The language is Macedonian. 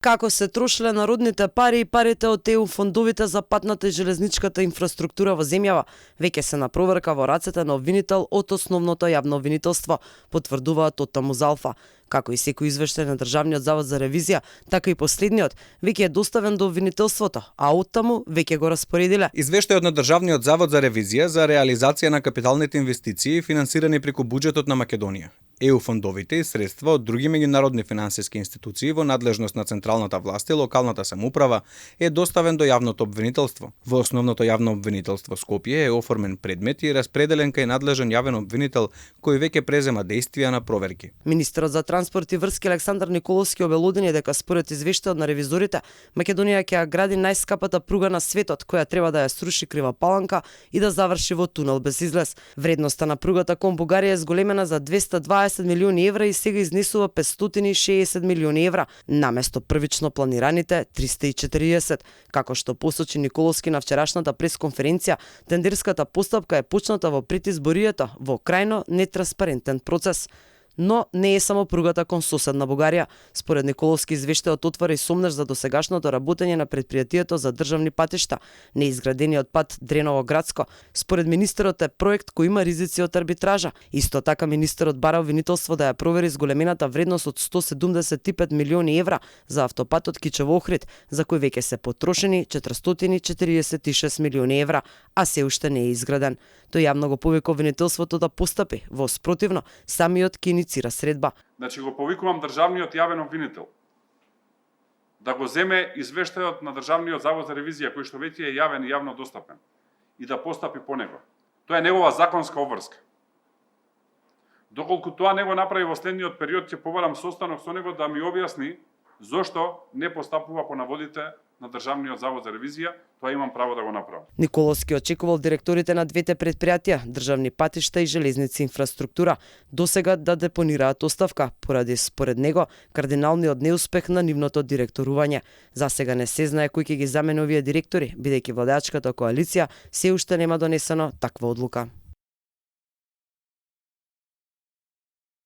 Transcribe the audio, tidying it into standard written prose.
Како се трошеле народните пари и парите од ЕУ фондовите за патната и железничката инфраструктура во земјава, веќе се на проверка во рацете на обвинител од основното јавно обвинителство, потврдуваат од Тамузалфа. Како и секој извештај на Државниот завод за ревизија, така и последниот веќе е доставен до обвинителството, а оттаму веќе го распоредиле. Извештајот на Државниот завод за ревизија за реализација на капиталните инвестиции финансирани преку буџетот на Македонија, ЕУ фондовите и средства од други меѓународни финансиски институции во надлежност на централната власт и локалната самоуправа е доставен до јавното обвинителство. Во основното јавно обвинителство Скопје е оформен предмет и распределен кај надлежен јавен обвинител кој веќе презема действија на проверки. Министерот за транспорт и врски Александар Николовски обелодени дека според извештајот на ревизорите, Македонија ќе ја гради најскапата пруга на светот, која треба да ја сруши Крива Паланка и да заврши во тунел без излез. Вредноста на пругата кон Бугарија е зголемена за 220 милиони евра и сега изнесува 560 милиони евра, наместо првично планираните 340. Како што посочи Николовски на вчерашната пресконференција, тендерската постапка е почната во предизборието во крајно нетранспарентен процес. Но не е само пругата кон соседна Бугарија. Според Николовски извештајот отвора и сомнеж за досегашното работење на претпријатието за државни патишта, неизградениот пат Дреново-Градско. Според министерот е проект кој има ризици од арбитража. Исто така министерот бара обвинителство да ја провери зголемената вредност од 175 милиони евра за автопатот Кичево-Охрид, за кој веќе се потрошени 446 милиони евра, а се уште не е изграден. Тој јавно го повика обвинителството да постапи, во спротивно самиот ќе иницира средба. Значи го повикувам државниот јавен обвинител да го земе извештајот на Државниот завод за ревизија кој што веќе е јавен и јавно достапен и да постапи по него. Тоа е негова законска обврска. Доколку тоа не го направи во следниот период, ќе побарам состанок со него да ми објасни зошто не постапува по наводите на Државниот завод за ревизија, тоа имам право да го направам. Николовски очекувал директорите на двете претпријатија, државни патишта и железници инфраструктура, досега да депонираат оставка, поради според него кардиналниот неуспех на нивното директорување. За сега не се знае кој ќе ги замени овие директори, бидејќи владеачката коалиција се уште нема донесено таква одлука.